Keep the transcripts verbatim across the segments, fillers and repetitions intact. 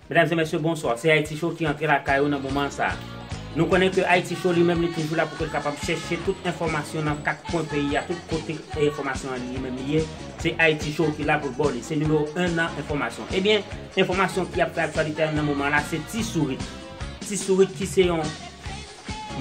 Medam e mesye, bonswa. Se Haiti Show ki antre lakay ou nan moman sa a. Nou konnen ke Haiti Show li menm li toujou la pou ke l kapab chèche tout enfòmasyon nan kat kwen peyi a, tout kote enfòmasyon an li menm li ye. Se Haiti Show ki la pou l ba w li. Se nimewo en nan enfòmasyon. Ebyen, enfòmasyon ki ap fè aktyalite a nan moman la, se Ti Sourit. Ti Sourit ki se yon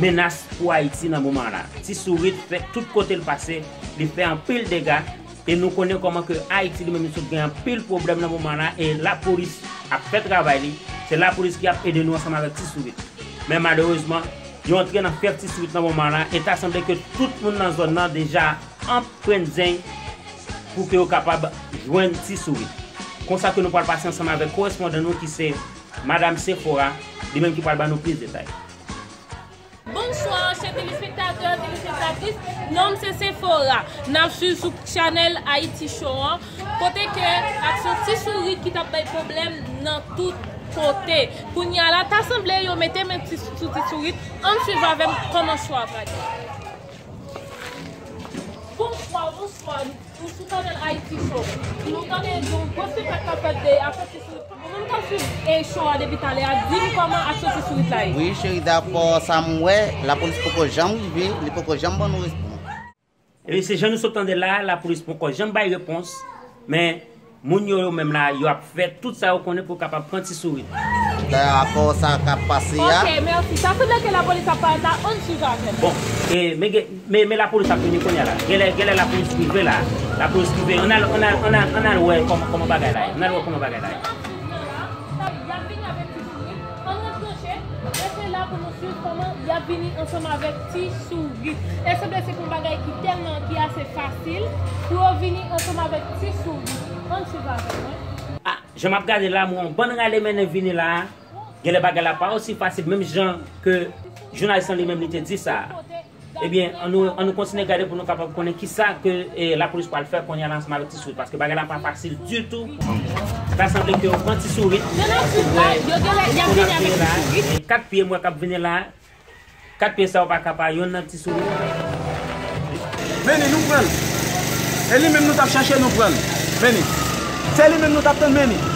menas pou Ayiti nan moman la. Ti Sourit fè tout kote l pase, li fè anpil dega, e nou konnen kòman ke Ayiti li menm li sot gen anpil pwoblèm nan moman la, e lapolis ap fè travay li, se lapolis ki ap ede nou ansanm avèk Ti Sourit. Men malerezman, yo antre nan fyèf Ti Sourit nan moman la, e ta sanble ke tout moun nan zòn nan deja anprann zeny pou ke yo kapab jwenn Ti Sourit. Konsa ke nou pral pase ansanm avèk korespondan nou ki se Madam Sephora, li menm ki pral ban nou plis detay. Bonswa, chè telespektatè, telespektatris. Non m se Sephora. N ap swiv sou chanèl Haiti Show an, kote ke aksyon Ti Sourit ki t ap bay pwoblèm nan tout kote. Kounye a la, ta sanble yo mete men ti, sou Ti Sourit. Ann swiv avè m kòman show a pral ye. Bonswa, bonswa. Nou sou chanèl Haiti Show. Nou tande gen yon gwo spektak k ap fèt de afè Ti Sourit. Ou menm k ap swiv, e, show a depi talè a, di m kòman aksyon Ti Sourit la ye. Wi, cheri, dapre sa m wè, lapolis poko janm rive, li poko janm ban nou respons. Epi se jan nou sot tande la, lapolis poko janm bay repons, men moun yo, yo menm la, yo ap fè tout sa yo konnen pou kapab pran Ti Sourit. Dapre sa k ap pase a. Ok, mèsi. Sa sanble ke lapolis ap parèt la, ann swiv avè m. Bon, e, men gen, men, men lapolis ap vini kounye a la. Genlè, genlè lapolis rive la. Lapolis rive. Ann al, ann al, ann al, ann al wè kòman, kòman bagay la ye. Ann al wè kòman bagay la ye. Y ap vini avèk Ti Sourit. Ann rantre nan chè. Rete la pou nou swiv kòman y ap vini ansanm avèk Ti Sourit. E sanble se yon bagay ki tèlman, ki ase fasil pou yo vini ansanm avèk Ti Sourit. Ann swiv avè mwen. Ah, jan m ap gade la, m wè yon bann rale mennen vini la. Genlè bagay la pa osi fasil, menm jan ke jounalis lan li menm li te di sa. Ebyen, ann nou, ann nou kontinye gade pou nou kapab konnen kisa ke, e, lapolis pral fè kounye a la ansanm avèk Ti Sourit, paske bagay la pa fasil ditou. Ta sanble ke yo pran Ti Sourit. Yo nan swiv la, yo genlè, y ap vini avèk Ti Sourit. E kat pye m wè k ap vini la. Kat pye sa yo pa ka pa yonn nan Ti Sourit. Vini, nou pran l. E li menm nou t ap chache, nou pran l. Vini. Se li menm nou t ap tann, vini.